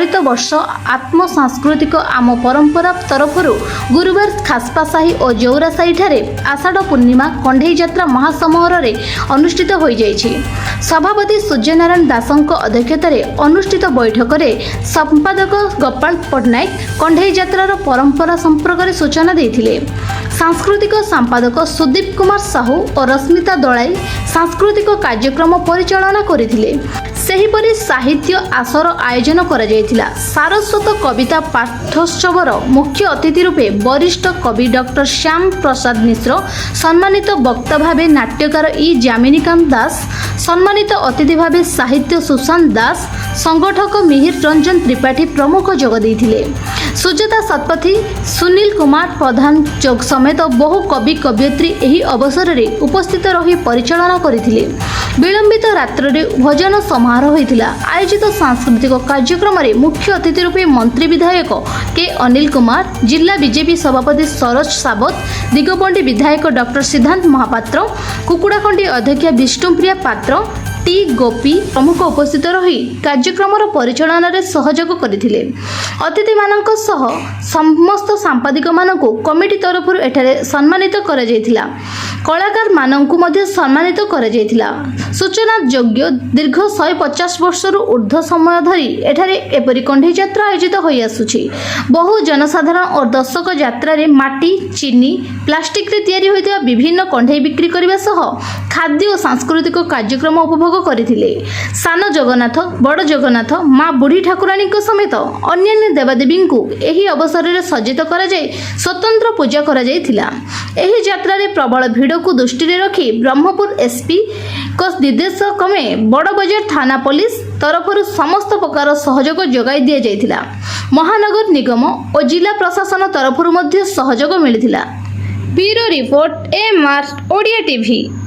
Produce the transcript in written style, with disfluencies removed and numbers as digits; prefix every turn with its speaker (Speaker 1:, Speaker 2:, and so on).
Speaker 1: ଚଳିତ ବର୍ଷ ଆତ୍ମ ସାଂସ୍କୃତିକ ଆମ ପରମ୍ପରା ତରଫରୁ ଗୁରୁବାର ଖାସପା ସାହି ଓ ଜଉରା ସାହିଠାରେ ଆଷାଢ଼ ପୂର୍ଣ୍ଣିମା କଣ୍ଢେଇ ଯାତ୍ରା ମହାସମାରୋହରେ ଅନୁଷ୍ଠିତ ହୋଇଯାଇଛି। ସଭାପତି ସୂର୍ଯ୍ୟନାରାୟଣ ଦାସଙ୍କ ଅଧ୍ୟକ୍ଷତାରେ ଅନୁଷ୍ଠିତ ବୈଠକରେ ସମ୍ପାଦକ ଗୋପାଳ ପଟ୍ଟନାୟକ କଣ୍ଢେଇ ଯାତ୍ରାର ପରମ୍ପରା ସମ୍ପର୍କରେ ସୂଚନା ଦେଇଥିଲେ। ସାଂସ୍କୃତିକ ସମ୍ପାଦକ ସୁଦୀପ କୁମାର ସାହୁ ଓ ରଶ୍ମିତା ଦଳାଇ ସାଂସ୍କୃତିକ କାର୍ଯ୍ୟକ୍ରମ ପରିଚାଳନା କରିଥିଲେ। ସେହିପରି ସାହିତ୍ୟ ଆସର ଆୟୋଜନ କରାଯାଇଥିଲା। ସାରସ୍ୱତ କବିତା ପାଠୋତ୍ସବର ମୁଖ୍ୟ ଅତିଥି ରୂପେ ବରିଷ୍ଠ କବି ଡକ୍ଟର ଶ୍ୟାମ ପ୍ରସାଦ ମିଶ୍ର, ସମ୍ମାନିତ ବକ୍ତା ଭାବେ ନାଟ୍ୟକାର ଇ ଯାମିନୀକାନ୍ତ ଦାସ, ସମ୍ମାନିତ ଅତିଥି ଭାବେ ସାହିତ୍ୟ ସୁଶାନ୍ତ ଦାସ, ସଂଗଠକ ମିହିର ରଞ୍ଜନ ତ୍ରିପାଠୀ ପ୍ରମୁଖ ଯୋଗ ଦେଇଥିଲେ। ସୁଜାତା ଶତପଥୀ, ସୁନୀଲ କୁମାର ପ୍ରଧାନ ଯୋଗ ସମେତ ବହୁ କବି କବୟିତ୍ରୀ ଏହି ଅବସରରେ ଉପସ୍ଥିତ ରହି ପରିଚାଳନା କରିଥିଲେ। ବିଳମ୍ବିତ ରାତ୍ରରେ ଭଜନ ସମାରୋହ ହୋଇଥିଲା। ଆୟୋଜିତ ସାଂସ୍କୃତିକ କାର୍ଯ୍ୟକ୍ରମରେ ମୁଖ୍ୟ ଅତିଥି ରୂପେ ମନ୍ତ୍ରୀ ବିଧାୟକ କେ ଅନିଲ କୁମାର, ଜିଲ୍ଲା ବିଜେପି ସଭାପତି ସରୋଜ ସାବତ, ଦିଗପଣ୍ଡି ବିଧାୟକ ଡକ୍ଟର ସିଦ୍ଧାନ୍ତ ମହାପାତ୍ର, କୁକୁଡ଼ାଖଣ୍ଡି ଅଧ୍ୟକ୍ଷା ବିଷ୍ଣୁପ୍ରିୟା ପାତ୍ର, ଟି ଗୋପୀ ପ୍ରମୁଖ ଉପସ୍ଥିତ ରହି କାର୍ଯ୍ୟକ୍ରମର ପରିଚାଳନାରେ ସହଯୋଗ କରିଥିଲେ। ଅତିଥିମାନଙ୍କ ସହ ସମସ୍ତ ସାମ୍ବାଦିକମାନଙ୍କୁ କମିଟି ତରଫରୁ ଏଠାରେ ସମ୍ମାନିତ କରାଯାଇଥିଲା। କଳାକାରମାନଙ୍କୁ ମଧ୍ୟ ସମ୍ମାନିତ କରାଯାଇଥିଲା। ସୂଚନାଯୋଗ୍ୟ, ଦୀର୍ଘ 150 ବର୍ଷରୁ ଉର୍ଦ୍ଧ୍ୱ ସମୟ ଧରି ଏଠାରେ ଏପରି କଣ୍ଢେଇ ଯାତ୍ରା ଆୟୋଜିତ ହୋଇଆସୁଛି। ବହୁ ଜନସାଧାରଣ ଓ ଦର୍ଶକ ଯାତ୍ରାରେ ମାଟି, ଚିନି, ପ୍ଲାଷ୍ଟିକରେ ତିଆରି ହୋଇଥିବା ବିଭିନ୍ନ କଣ୍ଢେଇ ବିକ୍ରି କରିବା ସହ ଖାଦ୍ୟ ଓ ସାଂସ୍କୃତିକ କାର୍ଯ୍ୟକ୍ରମ ଉପଭୋଗ କରିଥିଲେ। ସାନ ଜଗନ୍ନାଥ, ବଡ଼ ଜଗନ୍ନାଥ, ମା ବୁଢ଼ୀ ଠାକୁରାଣୀଙ୍କ ସମେତ ଅନ୍ୟାନ୍ୟ ଦେବାଦେବୀଙ୍କୁ ଏହି ଅବସରରେ ସଜ୍ଜିତ କରାଯାଇ ସ୍ୱତନ୍ତ୍ର ପୂଜା କରାଯାଇଥିଲା। ଏହି ଯାତ୍ରାରେ ପ୍ରବଳ ଭିଡ଼କୁ ଦୃଷ୍ଟିରେ ରଖି ବ୍ରହ୍ମପୁର ଏସ୍ପିଙ୍କ ନିର୍ଦ୍ଦେଶ କ୍ରମେ ବଡ଼ବଜାର ଥାନା ପୋଲିସ ତରଫରୁ ସମସ୍ତ ପ୍ରକାର ସହଯୋଗ ଯୋଗାଇ ଦିଆଯାଇଥିଲା। ମହାନଗର ନିଗମ ଓ ଜିଲ୍ଲା ପ୍ରଶାସନ ତରଫରୁ ମଧ୍ୟ ସହଯୋଗ ମିଳିଥିଲା।
Speaker 2: Bureau report, M R Odia TV.